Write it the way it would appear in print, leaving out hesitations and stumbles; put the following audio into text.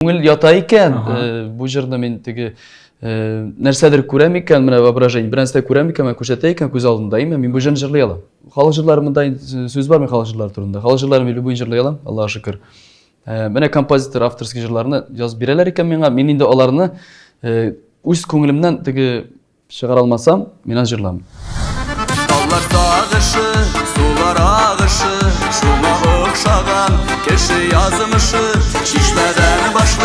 Күңел ята икән, бу җырны мин теге нәрсәдер күрәм икән, менә воображение, бер нәрсә күрәм икән, менә күрсәтә икән күз алдында, әйме, мин бу җырны җырлый алам. Халык җырлары монда сүз бармы халык җырлары турында. Халык җырларын мин любой җырлый алам, Аллаһка шөкер. Менә композитор авторский җырларны язып бирәләр икән миңа, мин инде аларны үз күңелемнән теге Чыгара алмасам, мин аны җырламыйм. Таулар сагышы, сулар агышы, шуңа охшаган кеше язмышы, чишмәдән башлап.